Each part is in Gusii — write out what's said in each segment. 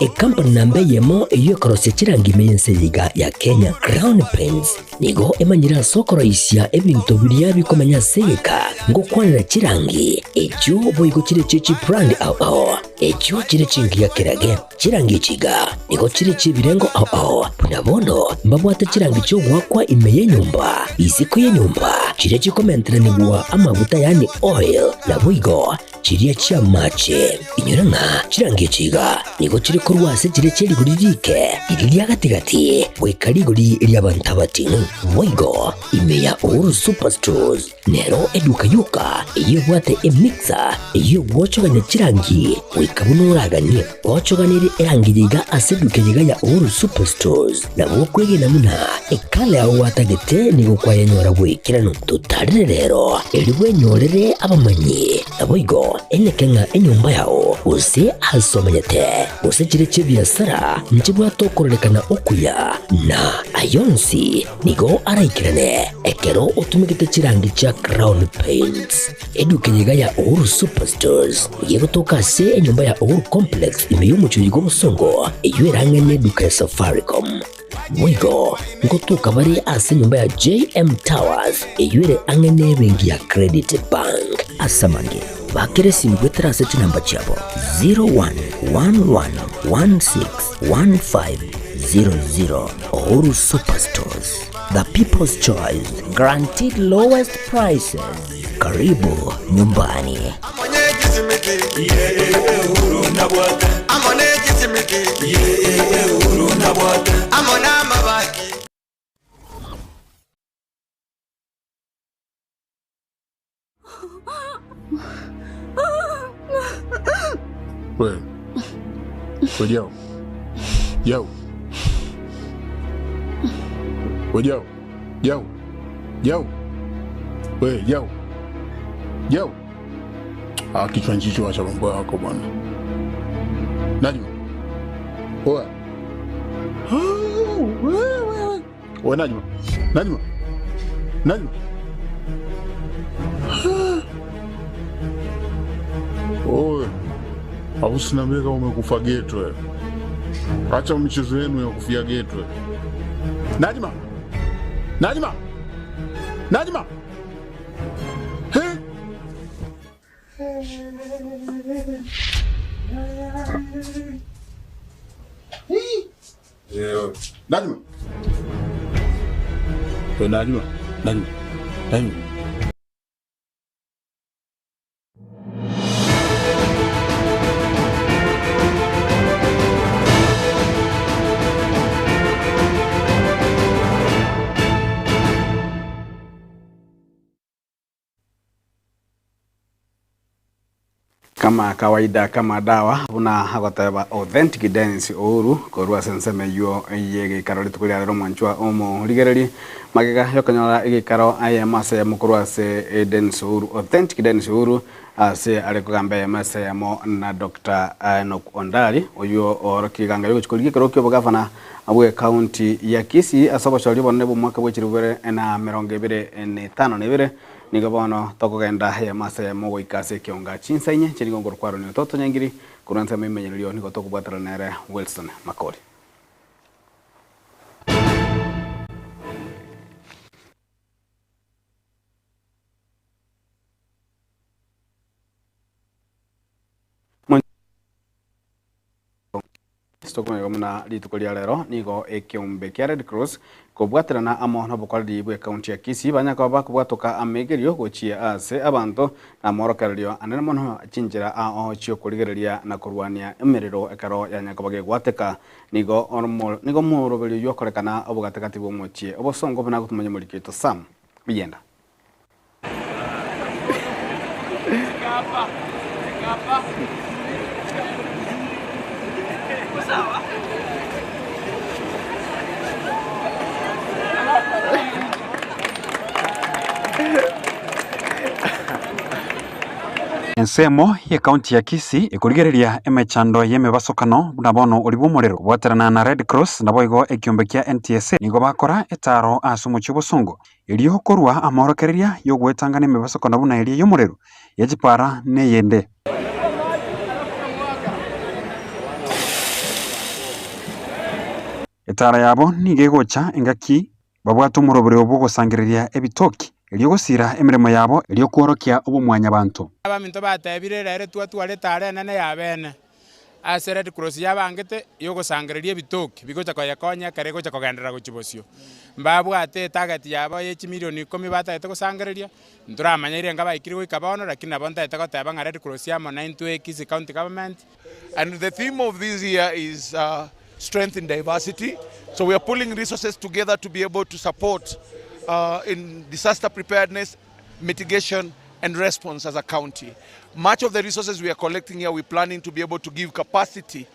Ekampani namba eyemo eyio ekorosia chirangi ime y'ense eye iga ya Kenya, Crown Paints, nigo emanyire ase okoroisia ebinto biria bikomenya ase egeka ngokwanera chirangi echio boigo chire chie chibrand ao ao, echio chire chingiya kerage. Chirangi echi iga nigo chire chi'ebirengo ao ao, buna bono mbabwate chirangi chi'ogoakwa ime y'enyomba, isiko y'enyomba, chiria chikomenteranigwa amaguta yaani oil, naboigo chiria chi'amache. Inyora ng'a chirangi echi iga nigo chire korwa ase chiria chie rigori riike, riria ria gati-gati, goika rigori ri'abanto abating'u. Boigo ime ya Uhuru Superstores Nero eduka yoka eyio ebwate emixer eyio egwochogania chirangi goika buna oraganie. Ochoganerie erangi eye iga ase eduka eye iga ya Uhuru Superstores. Nabo okwegena buna ekala yao gwatagete nigo kwayenyora goikeranu. Totarere rero erio bwenyorere abamanyi. Naboigo eneke ng'a enyomba yao gose aase omenyete gose chire chi'ebiasara nchibwate okororekana okuya na ayonsi Nigo araikerane ekero otumegete chirangi chia Crown Paints. Eduka eye iga ya Uhuru Superstores nigo egotoka ase enyomba ya Uhuru Complex ime y'omochie oyo bw'obosongo eyio erang'e neduka ya Safaricom. Boigo ngotoka bare ase enyomba ya JM Towers eyio ere ang'e nebenki ya Credit Bank. Ase amange, bakera esimi goetera ase chinamba chiabo 0111161500. Uhuru Superstores, the people's choice, guaranteed lowest prices. Karibu nyumbani. We. We Jau. Jau. We Jau. Jau. Jau. We Jau. Jau. Ah, kichwa nchicho acha mambo yako bwana. Najma. Oa. Ah, wewe. We Najma. Najma. Najma. Oe. Au usiniambie kama umekufa geto wewe. Acha michezo yenu ya kufia geto. wewe. Najma. Najma. Najma. He? Najma. We Najma. Najma. Najma. Kama kawaida kama dawa buna agoteba authentic Dennis Ouru korwa ase ensemo eyio y'egeikaro rituko ria rero omwanchwa omorigereri magega yokonyora egeikaro ayemo ase eyemo korwa ase Dennis Ouru authentic Dennis Ouru ase are kogamba eyemo ase eyemo na Doctor Enock Ondari oyio oorokia eganga yogochia korigia ekerogo ki'obogavana bw'ecounty ya Kisii ase obochori obonene bw'omwaka bwe chilifu bibere na emerongo ebere na etano na ebere. Nigo bono tokogenda eyemo ase eyemo goika ase ekionga chinsa inye chirigo nkorokwa Aroni Ototo Nyangiri, korwa ensemo y'emenyererio'nigo nigo tokobwaterana nere Wilson Makori. Tokomanya buna rituko ria rero nigo ekeombe kia Red Cross kobwaterana amo nobokoreri bwe county ya Kisii banya koba bakobwatoka amegerio gochia ase abanto na amorokererio anene mono chinchera ao chiokorigereria na korwania emerero ekero yanya koba gegwateka nigo nigo omoroberio oywo okorekana obogatigati bwa omochie obosongo buna gotumanya omoriki oito Sam Biyenda. Ensemo y'ecounty ya Kisii ekorigereria emechando y'emebasokano buna bono oria bw'omorero kobwaterana na Red Cross naboigo ekiombe kia NTSA nigo bakora etaro ase omochie obosongo Erio korwa amorokereria y'ogwetangana emebasokano buna eria y'omorero, ye chipara, na eyende. Etara yabo nigo egocha engaki babwate omoroberio bw'ogosangereria ebitoki, erio gosiira emeremo yabo erio kworokia obomwanyabanto. Abaminto batebire, Rero twatware etara enene y'abeene ase Red Cross yabangete y'ogosangereria ebitoki bigocha koyekonya ekero egocha kogenderera gochia bosio. Mbabwate etarget yabo ye chimilioni ikomi batagete gosangereria, ntoramanya irenga baikire goika bono, lakini nabo ntagete goteba ng'a Red Cross amo naintwe Kisii County Government, And the theme of this year is uh, strength in diversity. So we are pulling resources together to be able to support uh, in disaster preparedness, mitigation, and response as a county. Much of the resources we are collecting here, we're planning to be able to give capacity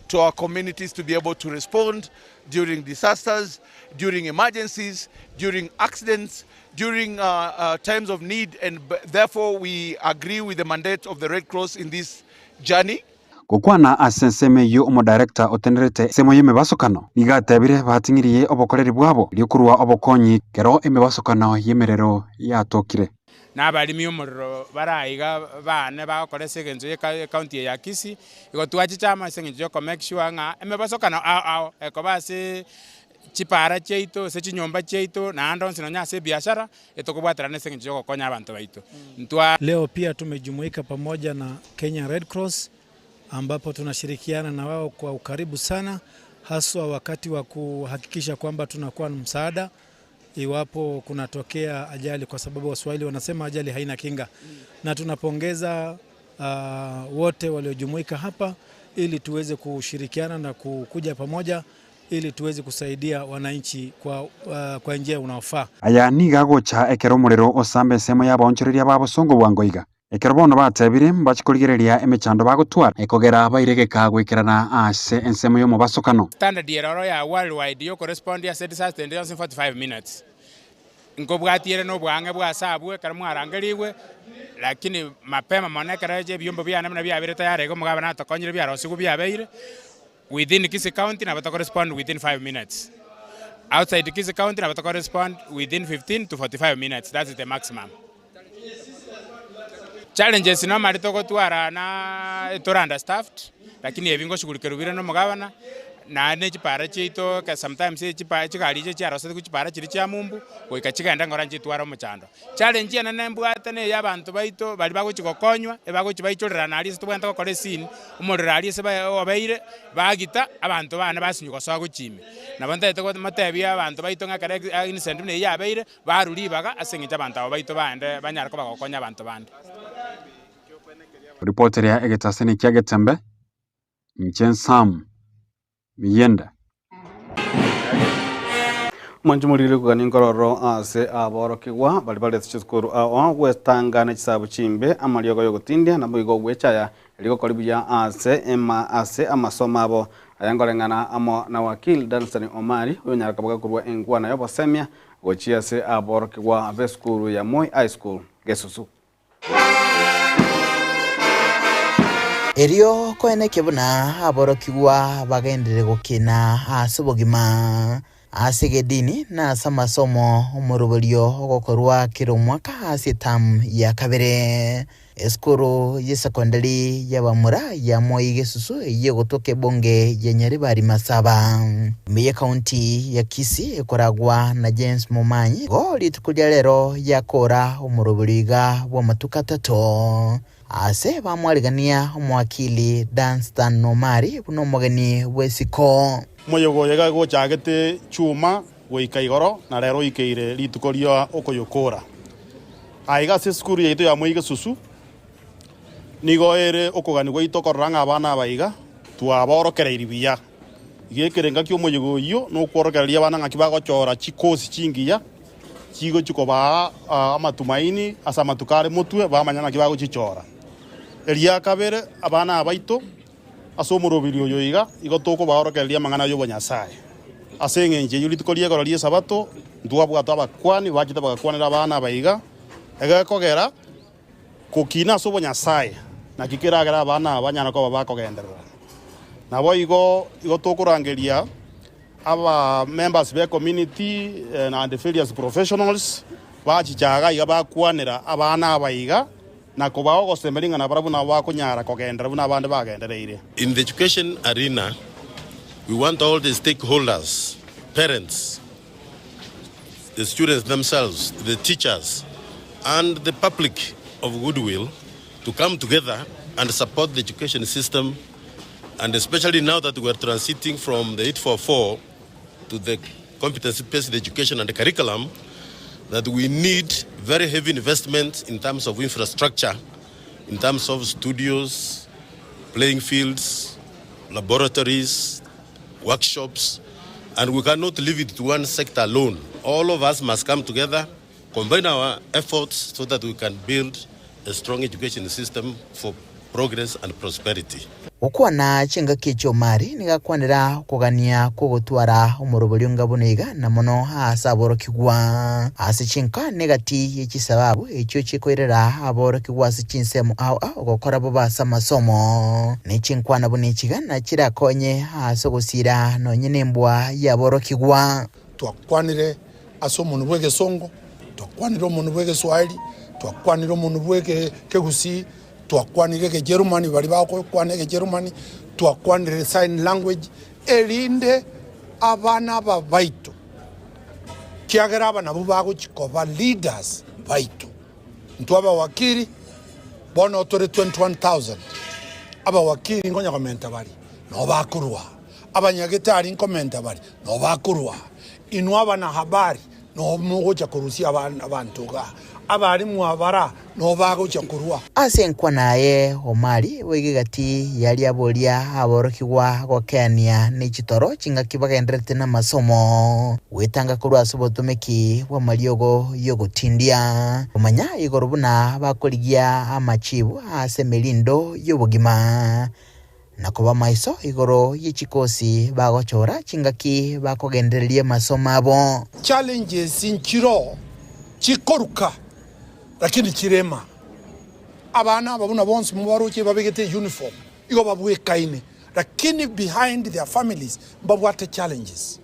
to our communities to be able to respond during disasters, during emergencies, during accidents, during uh, uh, times of need, and therefore we agree with the mandate of the Red Cross in this journey. Gokwana ase ensemo eyio omodirector otenerete ensemo y'emebasokano nigo atebire bating'irie obokoreri bwabo erio korwa obokonyi kero emebasokano y'emerero yatokire. Na abarimi omorero bare aiga baane bagokora ase engencho ye ecounty eye ya Kisii, igo twachicha amo ase engencho ya oko make sure ng'a emebasokano ao ao ekoba ase chipara chiaito, ase chinyomba chiaito, naende onsi nonya ase ebiashara, etokobwaterana ase engencho ya ogokonya abanto baito. Ntwa. Leo pia tumejumuika pamoja na Kenya Red Cross ambapo tunashirikiana na wao kwa ukaribu sana, haswa wakati wa kuhakikisha kwamba tunakuwa na msaada iwapo kunatokea ajali, kwa sababu Waswahili wanasema ajali haina kinga. Na tunapongeza uh, wote waliojumuika hapa ili tuweze kushirikiana na kukuja pamoja ili tuweze kusaidia wananchi kwa, uh, kwa njia unaofaa. Aya nigo agocha ekero omorero osamba ensemo y'abaonchoreria ba bosongo bwango iga. Ekero bono batebire mbache korigereria emechando bagotwara ekogera bairegeka goikerana ase ensemo y'omobasokano. Standard ere oro ya worldwide yokorespond ase disaster ende yonsi 45 minutes. Nkobwatia ere na oboang'e bwa ase abwo ekero mwarangerigwe, lakini mapema mono ekero ebiombo biane buna biabeire tayari iga omogabana atokonyire biarosigwe biabeire, Within Kisii County nabo tokorespond within 5 minutes. Outside Kisii County nabo tokorespond within 15 to 45 minutes, that is the maximum. Challenges normally togotwara na tore understaffed, lakini ebi ngoshughulikerwa bire na omogabana, naende ne chipara chiaito sometimes chipa chigari echi chiarosetigwe chipara chiria chia mumbu, goika chigende ngora nchitware omochando. Challenge enene mbwate neye abanto baito baria bagochia gokonywa, ebagochia baichorerana aria ase tobwenerete gokora esini, omorero aria ase obeire, bagita, abanto bane basinywa gosoa gochia ime. Nabo ntagete motebie abanto baito ng'a ekero incident buna eyio yabeire, barwe ribaga ase eng'encho abanto aba baito baende banyare koba gokonya abanto bande. Ripoti eria egetaseni kia Getembe, inche Sam Miyenda. Mwanche morire kogania nkororo ase aborokigwa baria bare ase chisukuru ao gwetanga ne chisabu chimbe, amariogo y'ogotindia, naboigo ogwechaya erio gokori buya ase ema ase amasomo abo. Aya nkoreng'ana amo na Wakili Danstan Omari, oyonyara koba gakorwa enkwana y'obosemia gochia ase aborokigwa b'esukuru ya Moi High School, Gesusu. Erio koenekia buna aborokigwa bagenderere gokina ase obogima, ase egedini, na ase amasomo, omoroberio ogokorwa kera omwaka ase etamu ya kabere. Esukuru y'esekondari y'abamura ya Moi Gesusu eyio egotoka ebunge ya Nyaribari Masaba, ime y'ekaunti ya Kisii ekoragwa na James Momanyi, igo rituko ria rero yakora omoroberio iga bw'amatuko atato. Ase bamwarigania omowakili Dunstan Omari buna omogeni bw'esiko. Omoyega oyo iga gochagete chuma goika igoro, na rero oikeire rituko ria okoyokora. Aiga ase esukuru yaito ya Moi Gesusu, nigo ere okogania gwaito korora ng'a abana aba iga twaborokereirie buya. Iga ekerenga ki'omoyega oyio nokworokereria abana ng'aki bagochora chikosi chingiya chigochia kobaa amatumaini ase amatuko are motwe bamanya ng'aki bagochichora. Eria kabere, abana aba baito ase omorobiri oyo iga, igo tokobaorokereria amang'ana y'obonyasae. Ase engencho eyio rituko ri'egoro ri'Esabato ntwabwate abakuani bachete bagakwanera abana aba iga, egekogera gokina ase obonyasae, naki keragere abana aba banyare koba bakogenderera. Naboigo igo tokorangeria aba members be community and various professionals bachicha iga iga bakwanera abana aba iga na kobaa ogosemeria ng'a nabarabwo nabo bakonyara kogenderera buna abande bagendereire. In the education arena, We want all the stakeholders, parents, the students themselves, the teachers, and the public of goodwill to come together and support the education system, and especially now that we are transiting from the 844 to the competency-based education and curriculum, that we need very heavy investment in terms of infrastructure, in terms of studios, playing fields, laboratories, workshops, and we cannot leave it to one sector alone. All of us must come together, combine our efforts so that we can build a strong education system for progress and prosperity. Gokwana chingaki chi'Omari nigo akwanera okogania kw'ogotwara omoroberio onga buna iga, na mono aase aborokigwa. Ase chinka negati ye chisababu echio chikoirera aborokigwa ase chinsemo ao ao gokora bobe ase amasomo. Ne chinkwana buna echiga nachirakonye ase ogosiira nonye nembwa y'aborokigwa. Twakwanire ase omonwa bw'egesongo, twakwanire omonwa bw'egeswahili, twakwanire omonwa bw'ekegusii, Twakwanire Egejerumani, baria bagokwana Egejerumani, twakwanire sign language, erinde abana aba baito, kiagera aba nabwo bagochia koba leaders baito. Intwe abawakili, bono tore 21,000, abawakili nkonya komenta baria, nabo bakorwa, abanyagetari nkomenta baria, nabo bakorwa, inwe abanahabari, Noo mogocha korusia abanto iga, abarimu abara noo bagocha korwa. Ase enkwana aye Omari boigo egati yaria boria aborokigwa gokeania ne chitoro chingaki bagendererete namasomo, gwetanga korwa ase obotomeki bw'amariogo y'ogotindia, komanya igoro buna bakorigia amachibu ase emerindo y'obogima. Na koba maiso igoro ye chikosi bagochora chingaki bakogendereria amasomo abo. Challenges nchiroo chikoruka lakini chirema. Abana aba buna bonsi mobaroche babegete uniform igo babwekaine lakini behind their families mbabwate challenges.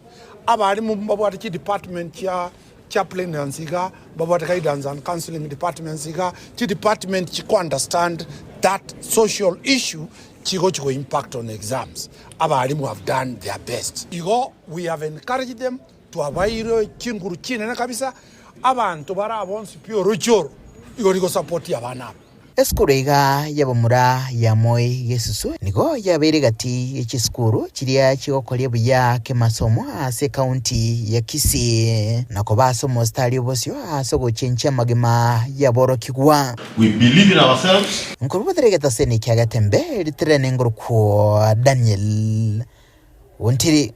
Abalimu mbabwate chidepartment chia chaplainancy iga, mbabwate guidance and counselling departments iga, chidepartment chiko understand that social issue chigochi go impact on exams. Abalimu have done their best. Igo we have encouraged them, twabaeire chinguru chinene kabisa, abanto bare aa bonsi pi oroche oro igo rigosupport abana aba. Esukuru iga y'abamura ya Moi Gesusu nigo yabeire gati ye chisukuru chiria chigokoria buya kemasomo ase ekaunti ya Kisii na koba ase omositari obosio ase ogochenchia amagima y'aborokigwa. We believe in ourselves. Nkorubotere egetaseni kia Getembe ritirere nengorokwo Daniel Ontiri.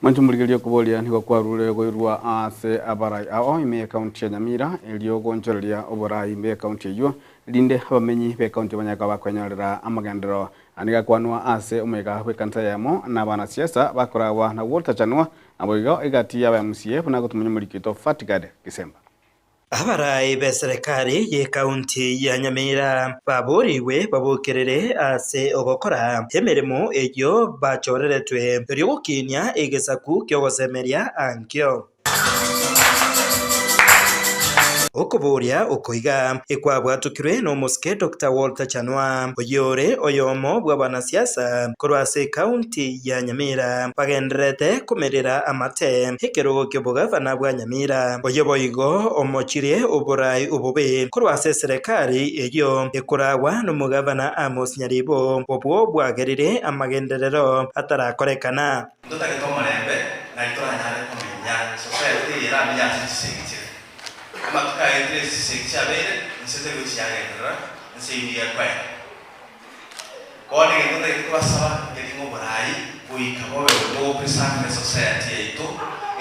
Mwanche omorigereria okoboria nigo kwarure goirwa ase abarai ao ime y'ekaunti ya Nyamira erio gonchoreria oborai ime y'ekaunti eyio rinde abamenyi b'ekaunti banyare koba bakwenyorera amagenderero. Aya nigo akwanwa ase omoyega bw'ekanisa eyemo na abanasiasa bakoragwa na Walter Chanua naboigo egati y'aba MCA buna gotomanya omoriki oito Fatigard Gisemba. Abarai b'eserekari y'ekaunti ya Nyamira baboorigwe babokerere ase ogokora emeremo eyio bachoreretwe erio gokinia egesaku ki'ogosemeria ankio. Okoboria oko iga ekwabwatukirwe nomosike Doctor Walter Chanua, oyio ore oyomo bw'abanasiasa korwa ase ekaunti ya Nyamira bagendererete komerera amate ekerogo ki'obogavana bwa Nyamira. Oyio boigo omochirie oborai obobe korwa ase eserekari eyio ekoragwa nomogavana Amos Nyaribo, obwo bwagerire amagenderero atarakorekana. Ntotagete omorembe, nari toranyare komenya society eye eramenye ase chisegi chire. Amatuko aetire ase chisegi chiabeire, inse teri gochia yagenderera, ense eyio nigo ekoera. Bono egento ntagete kobasaba nkeri ng'a oborai goika bobe bogopreserve esociety yaito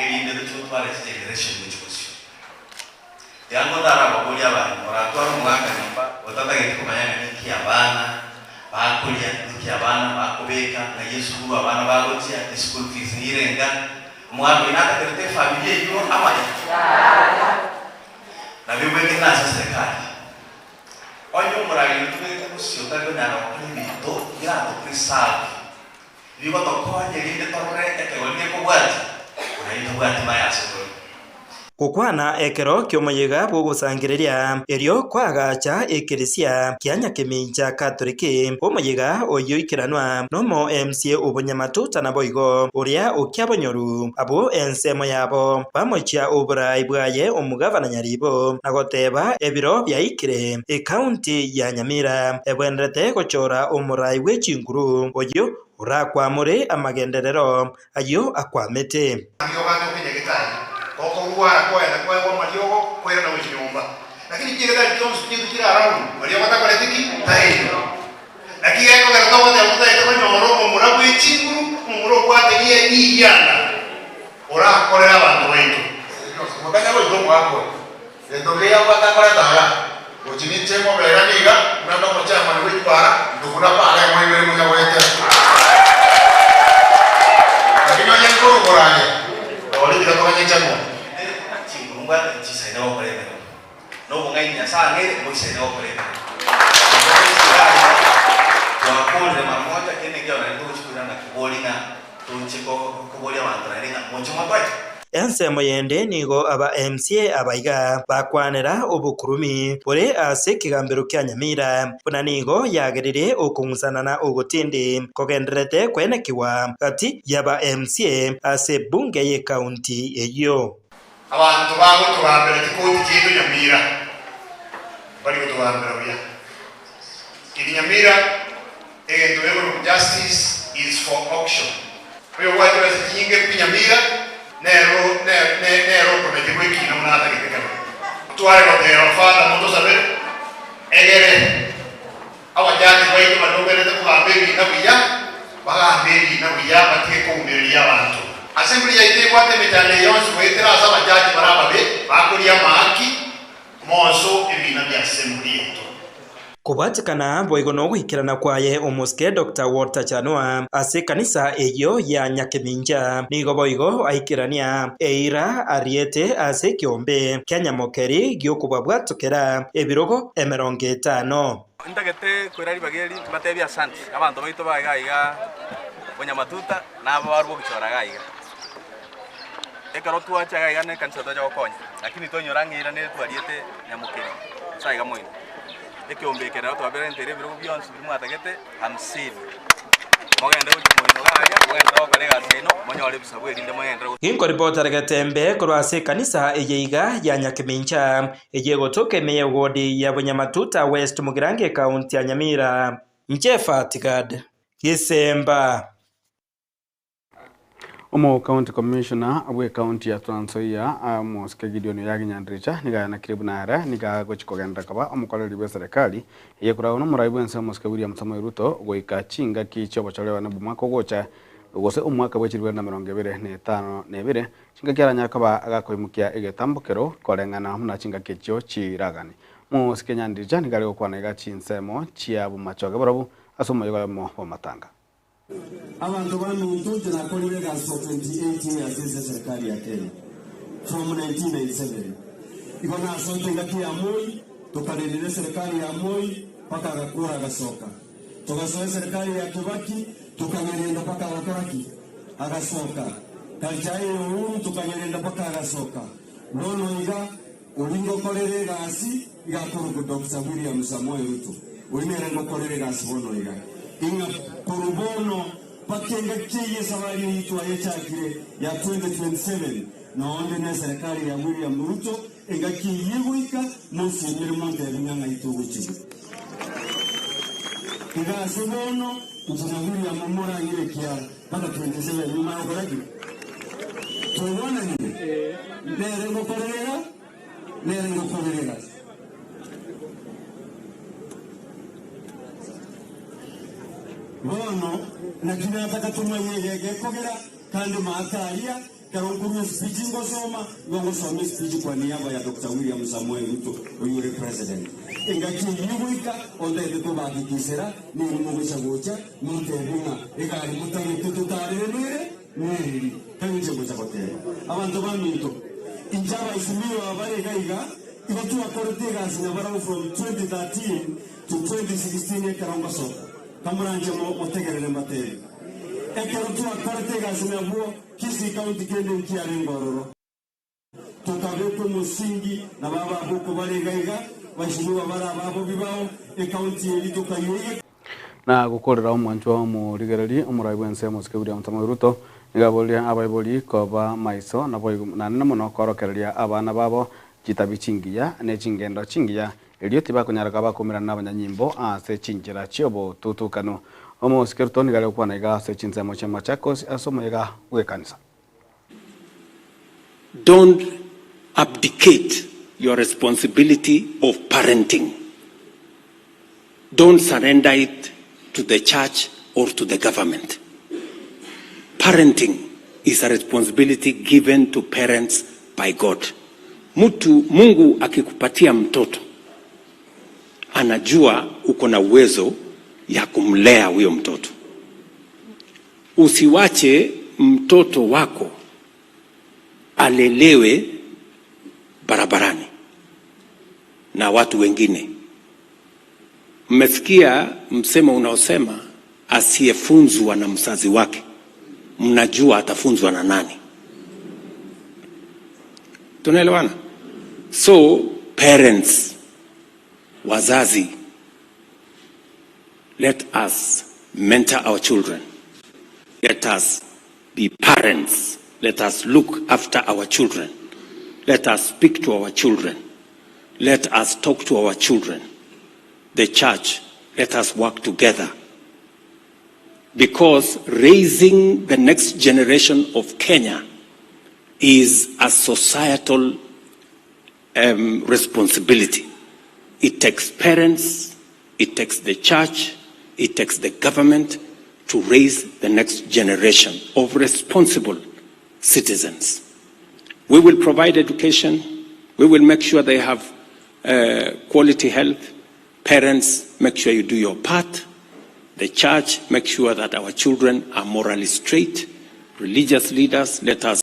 erinde tochie gotwara chigeneration gochia bosio. Tiga ngotare ababoria abange, oratware omogaka nyomba otatageti komanya ng'a ninki abana bakoria, ninki abana bakobeka, ng'ai esukuru abana bagochia, eschool fees nirenga, omogaka oyio natakerete efamiri eyio amaya? Nabio bwekire ase eserekari. Onye omorageri otobegete bosio otari konyara gokora ebinto birato preserve, bigotokonya erinde torore ekegori gekobwatia, oria tabwati maya ase tore. Gokwana ekero ki'omoyega bw'ogosangereria, erio koagacha ekeresia kia Nyakemincha Katoliki, omoyega oyio oikeranwa nomo MCA obonyamatuta naboigo oria okia bonyoru, abwo ensemo yabo bamochia oborai bwaye omogavana Nyaribo na goteba ebiro biaikire ekaunti ya Nyamira ebwenerete gochora omorai bwe chinguru oyio orakwamore amagenderero ayio akwamete. Amariogo atoke nyagetari, gokorwara kwagenda kwaegwa amariogo koirana gochia nyomba. Lakini chinyagetari chionsi chiaito chire around, mariogo takoreti ki? Taiyo. Naki gekogera togoteba totagete konyora omomura bwe chinguru, omomura obwate rie rigianda, orakorere abanto baito. Motanya goika omwaka oyo, gento nkeria abwate akoreta igaa, gochia ninche mobega niga, buna nde omochairman bwe chipara, ntokuna para emo ibere monya goetera. Lakini onye nkorwa korandia, rori tiga toganye chanua. Chinguru mbwate nchisaine gokora emeremo. Na obong'aini Nyasae ang'eire mboisaine gokora emeremo. Igo twakorire mara moja, kende nkeiyo naende togochia koirana koboria ng'a toche koboria abanto naende ng'a moche motoe. Ensemo yende nigo aba MCA abaiga bakwanera obokurumi bore ase ekegambero kia Nyamira, buna nigo yagerire okong'usana na ogotindi kogendererete koenekigwa gati y'aba MCA ase ebunge y'ecounty eyio. Abanto bagotogambera chikoti chiaito Nyamira mbari gotogambera buya. In Nyamira egento gekorokwa justice is for auction. Oyobwate chibesa chinyinge pi Nyamira nero nere okonacherwa ekina buna atagete kebe. Tware goteba Father motosabere egere Abajaji baito baria babeerete kogamba ebiina buya, bagambe ebiina buya, batige koumereria abanto. Assembly yaito ebwate emechando eye yonsi goetera ase abajaji bare ababe, bakoria amahaki, monso ebiina bia assembly yaito. Kobwatekana boigo nogoikerana kwaye omosike Doctor Walter Chanua ase ekanisa eyio ya Nyakemincha nigo boigo aikerania eira ariete ase ekeombe kia Nyamokeri giokobabwatokera ebirogo 50. Ntagete koira ribaga eri mbatebie asanti abanto baito ba iga iga Bonyamatuta na aba barwa ogochora iga iga. Ekero twacha iga iga na ekanisa twacha gokonya, lakini twainyora ng'a eira nere twariete nyamokeri ase aiga moino. Ekeombe eke rero twaberenteire ebirogo bionsi biria mwatagete hamsini. Mogende gochia moino iga aria, mogenderere gokora egasi yaino, monyore ebisabu erinde mogenderere go. Ginkoripotera getembe korwa ase ekanisa eye iga ya Nyakemincha, Eye egotoka ime y'ewodi ya Bunyamatuta West Mugirango ekaunti ya Nyamira. Inche Fatgad Gisemba. Omo County Commissioner bw'ecounty ya Trans Nzoia Omosike Gideon Oyagi Nyandiricha nigo ayanakire buna ere nigo agochi kogenderera koba omokoreri bw'eserekari eye koragwa nomorai bwense Omosike William Samoei Ruto goika chingaki chiobochore bw'omwaka ogocha gose omwaka bwe chilifu 2052 Chingaki aranyare koba agakoimokia egetambokero koreng'ana buna chingaki echio chiragani. Mosike Nyandiricha nigo are gokwana iga chinsemo chia bomachoge borobu ase omoyega oyomo bw'amatanga. Abanto baminto inche nakorire egasi for 28 years ase eserikari ya Kenya from 1997. Igo nasoete engaki ya Moi, tokarerera eserikari ya Moi mpaka agakora agasoka. Togasoa eserikari ya Kibaki tokanyerenda mpaka agakora ki? Agasoka. Culture eye ya Uhuru tokanyerenda mpaka agasoka. Bono iga oria ngokorera egasi iga akorokwa Doctor William Samoei Ruto. Oria nere ngokorera egasi bono iga. Ing'a korwa bono mpaka engaki eye esabari eyio twayechakire ya 2027 nonde ne eserekari ya William Ruto engaki eyio egoika monsiemere montebi ng'a ng'ai togochia. Iga ase bono inche na William morang'ire kiara mpaka 27 nyuma yokora ki? Twaigwananire? Nere ngokorerera, nere ngokorerera. Bono naki nataka tomanye egeke ekogera kandi maate aria Ekero nkorua espeech ngosoma, nigo ngosoma espeech kwa niaba ya Doctor William Samoei Ruto oyio ore president. Engaki eyio egoika ontagete kobahakikisera nigo mogocha gocha montebie ng'a egari motagete totarere nere nereri. Tari inche ngocha goteba. Abanto baminto, inche abaisimiwa aba bare iga iga, igo twakorete egasi nabarabwo from 2013 to 2016 ekero ngosoka. Kamoranche motegerere mbatebie. Ekero twakorete egasi nabwo, Kisii County kende nkiarenge ororo. Tokabeka omosingi, na baba abwo okobara iga iga, bashirwe babare ababo bibao, ekaunti eria tokayoiyeka. Na gokorera omwanchwa omorigereria omorai bw'ense omosike William Samoei Ruto nigo aboririe abaibori koba maiso naboigo naende mono korokereria abana babo chitabi chingiya ne chingendo chingiya erio tibakonyara koba bakomerana nabanyanyimbo ase chinchera chi'obotutukanu. Omosike Ruto nigo are gokwana iga ase chinsemo chia Machakos ase omoyega bw'ekanisa. Don't abdicate your responsibility of parenting. Don't surrender it to the church or to the government. Parenting is a responsibility given to parents by God. Mtu Mungu akikupatia mtoto anajua uko na uwezo ya kumlea huyo mtoto. Usiwache mtoto wako alelewe barabarani na watu wengine. Mmesikia msemo unaosema asiyefunzwa na mzazi wake, mnajua atafunzwa na nani? Tunaelewana? So parents, wazazi, let us mentor our children. Let us be parents. Let us look after our children. Let us speak to our children. Let us talk to our children. The church, let us work together. Because raising the next generation of Kenya is a societal um, responsibility. It takes parents, it takes the church, it takes the government to raise the next generation of responsible citizens. We will provide education. We will make sure they have uh, quality health. Parents, make sure you do your part. The church, make sure that our children are morally straight. Religious leaders, let us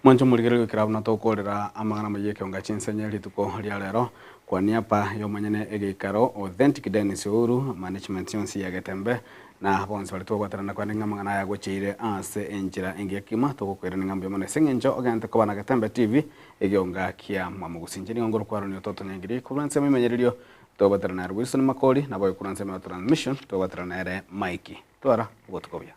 Mwanche omorigereria goikera buna tokorera amang'ana amayia ekeonga chinsenye rituko ria rero kwa niaba y'omonyene egeikaro Authentic Dennis Ouru, management yonsi ya Getembe na bonsi baria twabwaterana kwande ng'a amang'ana aya agocheire ase enchera engiya kegima togokoirania ng'a mbuya mono ase eng'encho ogente koba na Getembe TV egeonga kia Mwamogusi. Inche nigo ngorokwa Ronnie Ototo Nyangiri korwa ensemo emenyererio twabwaterana nere Wilson Makori naboigo korwa ensemo ya transmission twabwaterana nere Mike. Twara obotuko obuya.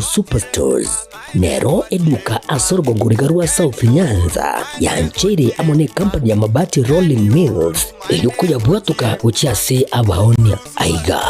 Superstores nero eduka ase orogongo riga rwa South Nyanza yancheire amo ne company ya Mabati Rolling Mills erio koyabwatoka gochia ase abaonia. Aiga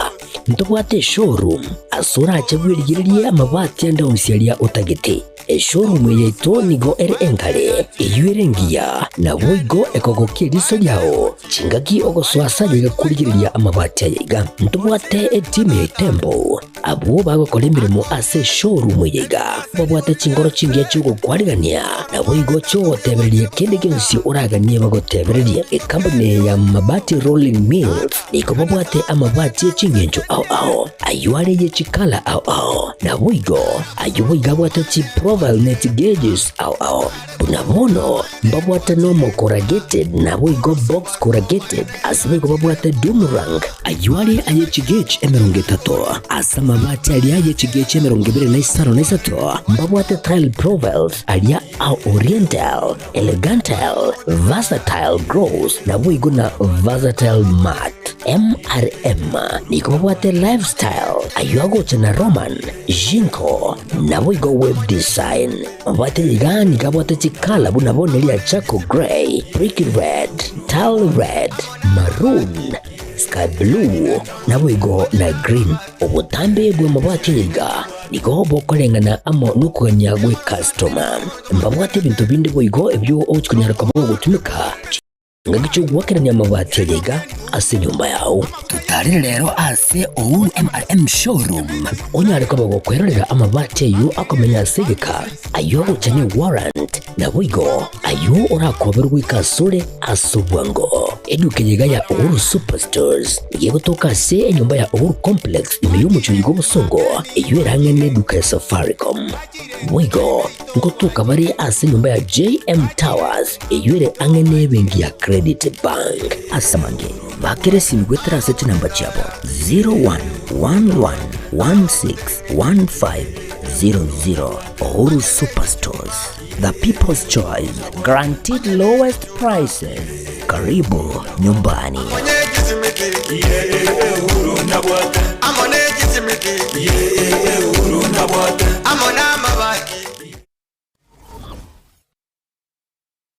ntobwate eshowroom ase orache bwerigererie amabati ande onsi aria otagete. Eshowroom yaito nigo ere enkare, eyio ere engiya, naboigo ekogokia eriso riao chingaki ogosoa ase aye korigereria amabati aya iga. Ntobwate etimu ya Itembo, abwo bagokora emeremo ase eshowroom eye iga, babwate chingoro chingiya chi'ogokwarigania, naboigo chi'ogotebereria kende gionsi oraganie bagotebererie. Ekampuni eye ya Mabati Rolling Mills nigo babwate amabati e ching'encho ao ao, ayio are ye chikala ao ao, naboigo Ayio boigo abwate chiprofile ne chigeges ao ao. Buna bono mbabwate normal corrugated naboigo box corrugated ase boigo babwate doom rank. Ayio are aye chigauge 30 ase amabati aria aye chigauge 23 mbabwate tile profiles aria a oriental, elegantal, versatile gloss naboigo na versatile matte. MRM nigo babwate lifestyle ayio agocha na Roman, Jinko, naboigo web design. Mabwate iga nigo abwate chikala buna bono eria charcoal grey, brick red, tile red, maroon, sky blue, naboigo na green. Obotambe bw'amabwate iga nigo bokoreng'ana amo nokogania gw'ecustoma. Mbabwate ebinto binde boigo ebio ogochi konyara koba gogotumeka. Ngaki chi'ogoakerania amabati aya iga ase enyomba yao. Totarire rero ase Ouru MRM Showroom onyare koba gokwerorera amabati ayio akomenya ase egeka, ayio agocha ne warrant, naboigo ayio orakoberwe goika asore ase obwango. Eduka eye iga ya Uhuru Superstores nigo egotoka ase enyomba ya Uhuru Complex ime y'omochie oyo bw'obosongo, eyio erang'e neduka ya Safaricom. Boigo. Nkotoka bare ase enyomba ya JM Towers eyio ere ang'e nebenki ya Credit Bank. Ase amange, bakera esimi goetera ase chinamba chiabo 0111161500. Uhuru Superstores, the people's choice, guaranteed lowest prices. Karibu nyumbani.